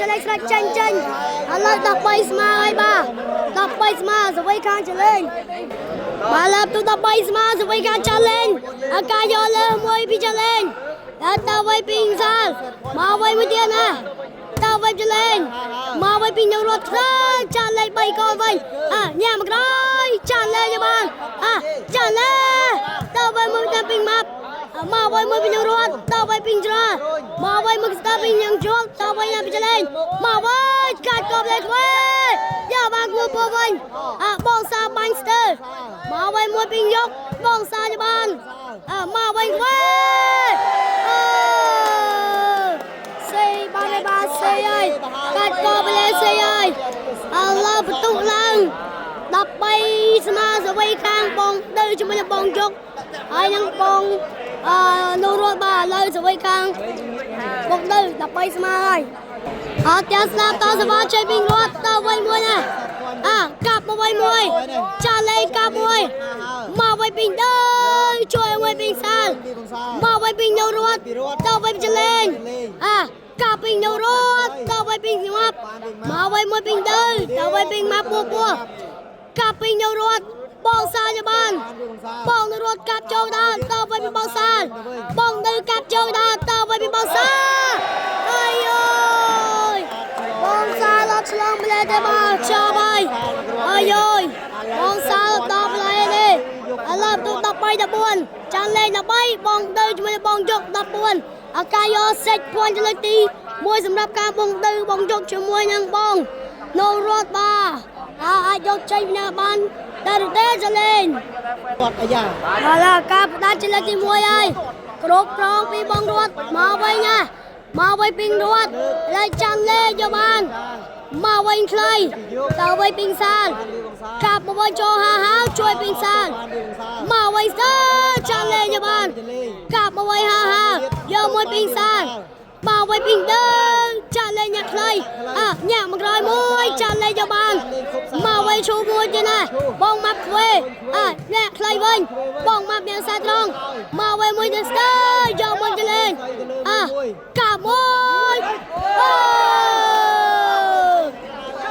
ចលេងស្រាច់ចាញ់ចាញ់ឥឡូវ13ស្មើហើយបាទ13ស្មើសវីខាងចលេងបាទលើទូ13ស្មើសវីខាងចលេងអាកាយកលើមួយពីចលេងដល់ទៅវិញពីសាលមកវិញមួយទៀតណាតើវិញចលេងមកវិញពីញរត់ធ្វើចាលេង3កូនវិញអាញ៉ាំក្រោយចាលេងបានអាចាលេងតើវិញមួយតាមពីម៉ាប់មកវិញមួយពីញរត់តើវិញពីច្រាមកវិញមួយស្ដាប់ពីញជុលតើវិញពីចលេងមកវិញកាត់កបលេខ្វេយកបានគួពោវិញអាបងសាបាញ់ស្ទើមកវិញមួយពីយកបងសាបានអាមកវិញខ្វេអឺសេបានបានសេហើយកាត់កបលេសេហើយឥឡូវបន្ទុកឡើង13ស្មើសវីខាងបងទៅជាមួយនឹងបងយកហើយនឹងបងអឺនៅរត់បាទឥឡូវសវីខាងបងទៅ13ស្មើហើយអត់ទាំងស្លាប់តសវ៉ាជ័យវិញរត់ទៅវិញមួយណាអាកាប់មកវិញមួយចាលេងកាប់មួយមកវិញពីទៅជួយមួយពីសាលមកវិញពីនៅរត់ទៅវិញចលេងអាកាប់ពីនៅរត់ទៅវិញពីងាប់មកវិញមួយពីទៅទៅវិញពីមកពោះពោះកាប់ពីនៅរត់បងសាលបានបងនៅរត់កាប់ចូលដល់ទៅវិញពីបងសាលបងនៅកាប់ចូលដល់ទៅវិញពីបងសាលអាយអើយបងសាលអត់ឆ្លងម្លេះទេបាទចប់ហើយអាយអើយបងសាលដល់ម្លេះទេឥឡូវទូ13 14ចាន់លេង13បងទៅជាមួយបងយក14អាកាយកសេចភ័ណ្ឌលើកទី1សម្រាប់ការបងទៅបងយកជាមួយនឹងបងនៅរត់បាទអាចយកចេញណាបានតែរទេចលេង គាត់អាយ៉ា ហើយឡាការផ្ដាច់ជាលើកទី1ហើយគ្រប់គ្រងពីបងរត់មកវិញណាមកវិញពីរត់ឡើយចាន់លេងយកបានមកវិញខ្លីទៅវិញពីសាលកាប់មកវិញចូលហាហាជួយពីសាលមកវិញស្ទើចាន់លេងយកបានកាប់មកវិញហាហាយកមួយពីសាលមកវិញពីដើចាន់លេងញ៉ាក់ខ្លីអាញ៉ាក់មកក្រោយមួយចាន់លេងយកបានមកវិញឈូមួយទៀតណាបងម៉ាប់ខ្វេអាញ៉ាក់ខ្លីវិញបងម៉ាប់ញ៉ាក់សាត្រង់មកវិញមួយទៀតស្ទើយកមួយទៅលេងអាកាប់មួយអូ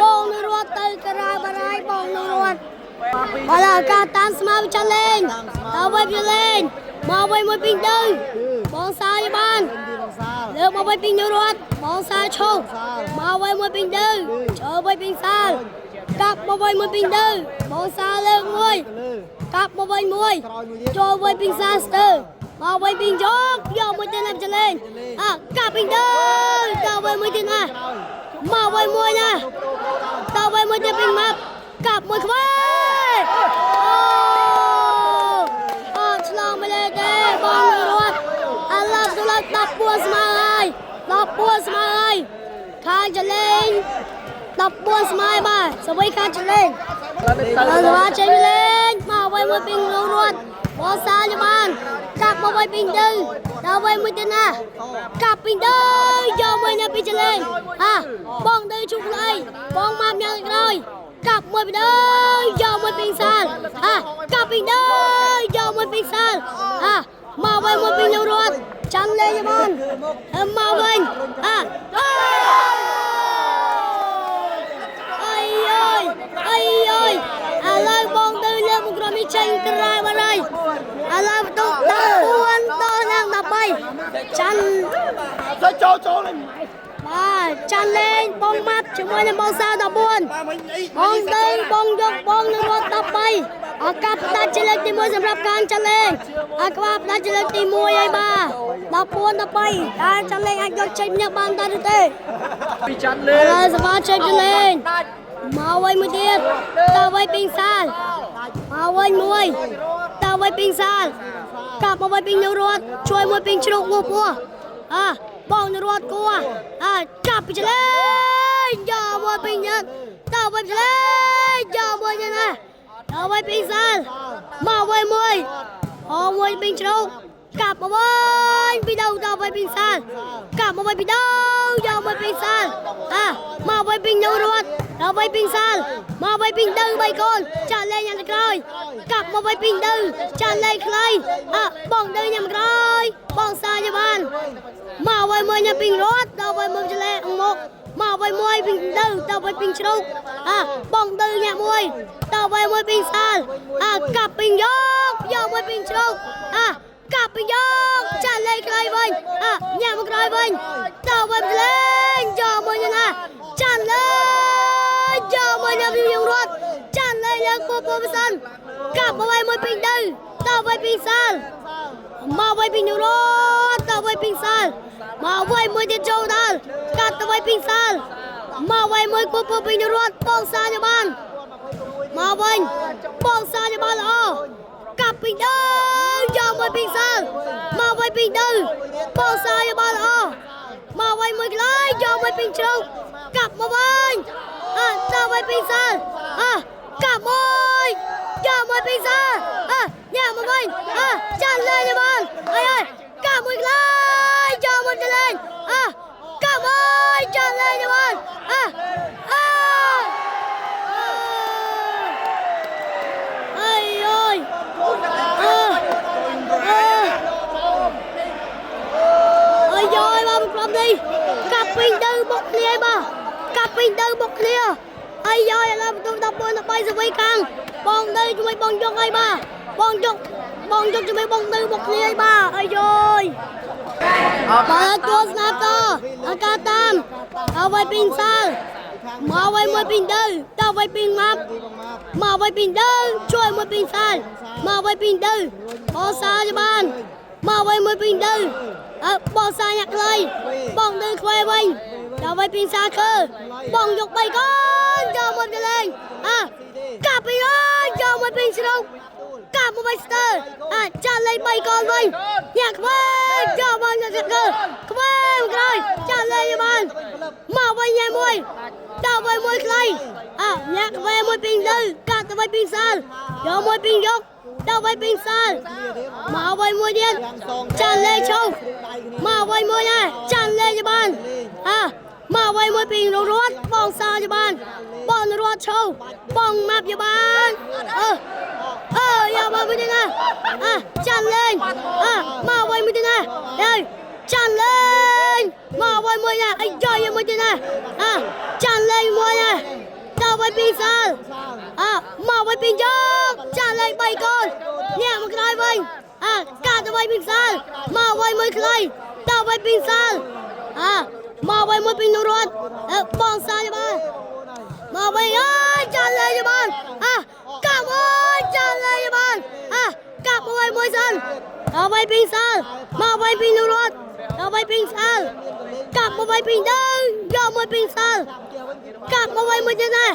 បងនៅរត់ទៅក្រៅបារាយបងនៅរត់បើឡាការតាមស្មើវិចាលេងទៅវិញវាលេងមកវិញមួយពីទៅបងសាយបានលើកមកវិញពីញរត់បងសាឈោមកវិញមួយពីទៅចូលវិញពីសាលកាប់មកវិញមួយពីទៅបងសាលើកមួយកាប់មកវិញមួយចូលវិញពីសាស្ទើមកវិញពីយកយកមួយទៀតណាចលេងអាកាប់ពីទៅទៅវិញមួយទៀតណាមកវិញមួយណាទៅវិញមួយទៀតពីម៉ាប់កាប់មួយខ្វេអូអត់ឆ្លងមិនលេទេបងរត់ឥឡូវទៅឡើង14ស្មើហើយ14ស្មើហើយខាងចលេង14ស្មើបាទសវីខាងចលេងដល់សវ៉ាចេញលេងមកវិញមួយពីរត់បងសាលបានកាប់មកវិញពីទៅដល់វិញមួយទៀតណាកាប់ពីទៅយកមួយណាពីចលេងអាបងទៅជុកខ្លីបងមកញ៉ាំក្រោយកាប់មួយពីទៅយកមួយពីសាលអាកាប់ពីទៅយកមួយពីសាលអាមកវិញមួយពីរត់ចាំលេងបានមកវិញអាអើយអើយអើយអើយឥឡូវបងទៅលើមកក្រុមនេះចេញក្រៅបាត់ហើយឥឡូវបន្ទុក14ដល់ឡើង13ចាន់ ទៅចូលចូលលេង បាទចាន់លេងបងម៉ាត់ជាមួយនឹងបងសា14បងទៅបងយកបងនឹងរត់13ឱកាសផ្ដាច់ជាលើកទី1សម្រាប់ការចាន់លេងអាក្បាលផ្ដាច់ជាលើកទី1ហើយបាទ14 13ការចាន់លេងអាចយកចេញម្នាក់បានដែរឬទេ ពីចាន់លេ ឥឡូវសវ៉ាចេញចាន់លេងមកវិញមួយទៀតតើវិញពីសាលមកវិញមួយតើវិញពីសាលកាប់មកវិញពីញរត់ជួយមួយពីជ្រុកងពោះអាបងនរត់គួអាចាប់ពីចលេងយកមួយពីញ៉តើវិញចលេងយកមួយទៀតណាតើវិញពីសាលមកវិញមួយអមួយពីជ្រុកកាប់មកវិញពីដៅតើវិញពីសាលកាប់មកវិញពីដៅយកមួយពីសាលអាមកវិញពីញរត់ដល់វិញពីសាលមកវិញពីទៅបីកូនចាក់លេងយ៉ាងក្រោយកាប់មកវិញពីទៅចាក់លេងខ្លីអាបងទៅញ៉ាំក្រោយបងសាយបានមកវិញមួយញ៉ាំពីរត់ដល់វិញមួយចលេងមកមកវិញ វមួយពីទៅទៅវៃពីជ្រុកអាបងទៅញាក់មួយទៅវៃមួយពីសាលអាកាប់ពីយកយកមួយពីជ្រុកអាកាប់ពីយកចាលេខក្រោយវិញអាញាក់មកក្រោយវិញទៅវៃលេងយកមួយណាចាលេយកមួយណាពីរត់ចាលេលើកពពសិនកាប់មកវៃមួយពីទៅទៅវៃពីសាលមកវៃពីរត់ទៅវៃពីសាលមកវៃមួយទៀតចូលដល់កាត់ទៅវៃពីសាលមកវៃមួយគប់ពីរត់បងសាលបានមកវិញបងសាលបានល្អកាប់ពីទៅយកមួយពីសាលមកវៃពីទៅបងសាលបានល្អមកវៃមួយកន្លែងយកមួយពីជ្រុងកាប់មកវិញអើទៅវៃពីសាលអើកាប់មួយយកមួយពីសាលអើញ៉ាំមកវិញអើចាន់លេងបានអើយកាប់មួយកន្លែងយកមួយទៅលេងអើកាប់មួយចាន់លេងបានអើអើអើយអើយអើអើអើយយមកក្រុមនេះកាប់ពីទៅបុកគ្នាបាទកាប់ពីទៅបុកគ្នាអីយយឥឡូវបន្ទុក14 13សវីខាងបងទៅជួយបងយកអីបាទបងយកបងយកជួយបងទៅបុកគ្នាអីបាទអីយយបាទទស្សនាតអកាតាមអ្វីពីសាលមកអ្វីមួយពីទៅតអ្វីពីម៉ាប់មកអ្វីពីទៅជួយមួយពីសាលមកអ្វីពីទៅបោសាលបានមកអ្វីមួយពីទៅអើបោសាញាក់ខ្លីបងទៅខ្វែវិញដល់អ្វីពីសាគឺបងយក3កូនយកមកទៅលេងអើកាប់ពីអើយយកមួយពីជ្រុកកាប់មកវិញស្ទើអាចាន់លេង3កូនវិញញាក់ខ្វែយកមកញាក់គឺខ្វែមកក្រោយចាន់លេងបានមកវិញញ៉ែមួយដល់វិញមួយខ្លីអើញាក់ខ្វែមួយពីទៅកាត់ទៅវិញពីសាលយកមួយពីយកដល់វិញពីសាលមកវិញមួយទៀតចាន់លេងឈប់មកវិញមួយណាចាន់លេងបានអើមកវិញមួយពីរត់បងសាលបានបងរត់ឈប់បងម៉ាប់បានអឺអើយកមកវិញណាអើចាន់លេងអើមកវិញមួយទៀតណាអើចាន់លេងមកវិញមួយណាអីយកមួយទៀតណាអើចាន់លេងមួយណាដល់វិញពីសាលអើមកវិញពីយកចាន់លេង3កូនញាក់មកក្រោយវិញអើកាត់ទៅវិញពីសាលមកវិញមួយខ្លីដល់វិញពីសាលអើមកវិញមួយពីរត់បងសាលបានមកវិញអើយចាន់លេងបានអើកាប់អើយចាន់លេងបានអើកាប់មកវិញមួយសិនដល់វិញពីសាលមកវិញពីរត់ដល់វិញពីសាលកាប់មកវិញពីទៅយកមួយពីសាលកាប់មកវិញមួយទៀតណា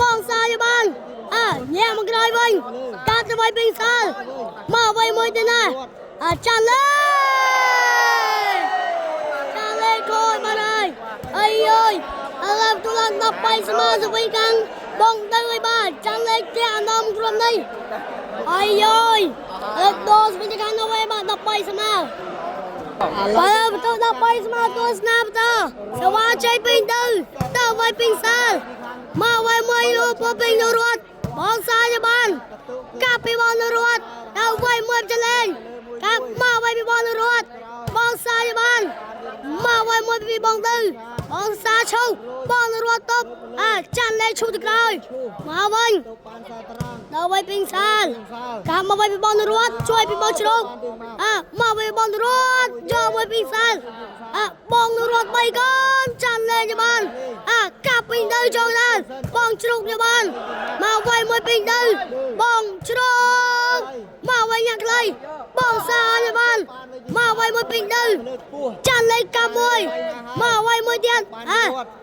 បងសាលបានអើញាក់មកក្រោយវិញកាត់ទៅវិញពីសាលមកវិញមួយទៀតណាអើចាន់លេចាន់លេខូចបានហើយអីអើយឥឡូវទូឡើង13ស្មើសវីខាងបងទៅឲ្យបាទចាន់លេផ្ទះអានំក្រុមនេះអីអើយឥឡូវដូរស្វីខាងនោះវិញបាទ13ស្មើបាទបន្ទប់13ស្មើទស្សនាបន្តសវ៉ាជ័យពីទៅទៅវិញពីសាលមកវិញមួយលោកពពេញរត់បងសាលបានកាប់ពីបងរត់ទៅវិញមួយចលេងកាប់មកវិញពីបងរត់បងសាលបានមកវិញមួយពីបងទៅបងសាឈូបងរត់តបអាចាន់លេឈូទៅក្រោយមកវិញដល់វិញពីសាលកាប់មកវិញពីបងរត់ជួយពីបងជ្រុកអាមកវិញបងរត់យកមួយពីសាលអាបងរត់3កូនចាន់លេបានអាកាប់ពីទៅចូលដល់បងជ្រុកបានមកវិញមួយពីទៅបងជ្រុកមកវិញញ៉ាក់ខ្លីបងសាលបានមកវិញមួយពីទៅចាន់លេកាប់មួយមកវិញមួយទៀតអា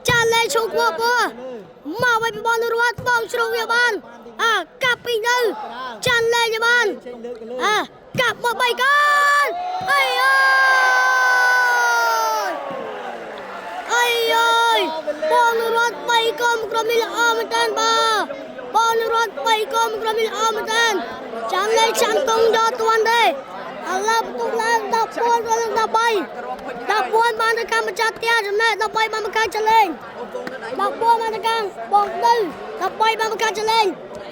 ចាន់លេឈូកពោះមកវិញពីបងរត់បងជ្រុកវាបានអាកាប់ពីទៅចាន់លេបានអាកាប់មក3កូនអីអើយអីអើយបងរត់3កូនក្រុមនេះល្អមែនតើបាទបងរត់3កូនក្រុមនេះល្អមែនតើចាំលេចាំតុងយកទាន់ទេឥឡូវបន្ទុកឡើង14ដល់13 14បានទៅកម្មម្ចាស់ផ្ទះចំណែក13បានមកខាងចលេង14បានទៅខាងបងទៅ13បានមកខាងចលេង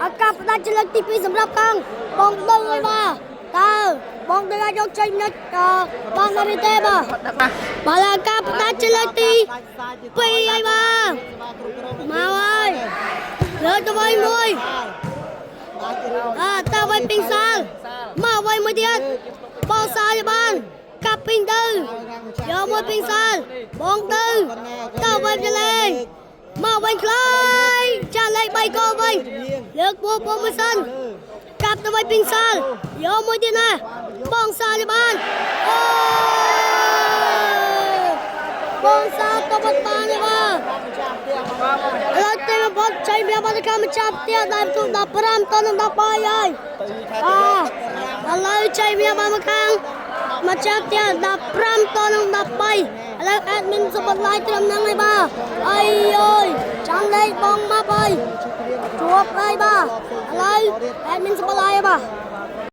ឱកាសផ្ដាច់ចលឹកទី2សម្រាប់ខាងបងទៅហើយបាទតើបងទៅអាចយកចេញនិចបងនៅទេបាទបាទឱកាសផ្ដាច់ចលឹកទី2ហើយបា បាទមកហើយលើទៅវិញមួយអើតើវិញពីងសាលមកវិញមួយទៀតបងសាលបានកាប់ពីងទៅយកមួយពីងសាលបងទៅតើវិញចលេងមកវិញខ្លាយចាលេខ3កោវិញលើកពួរពុំមួយសិនកាប់ទៅវិញពីងសាលយកមួយទៀតណាបងសាលបានអូបងសាលក៏បាត់បានទេបាទឥឡូវទេបំផុតចៃមានបាត់កម្មចាប់ផ្ទះដែលទូ15តនឹង13ហើយអឥឡូវចៃមានបានមកខាងមកចាប់ផ្ទះ15តនឹង13ឥឡូវអេដមីនសុបត់ឡាយត្រឹមហ្នឹងហើយបាទអីអើយចាំលេខបងមកហើយជួបហើយបាទឥឡូវអេដមីនសុបត់ឡាយហើយបាទ។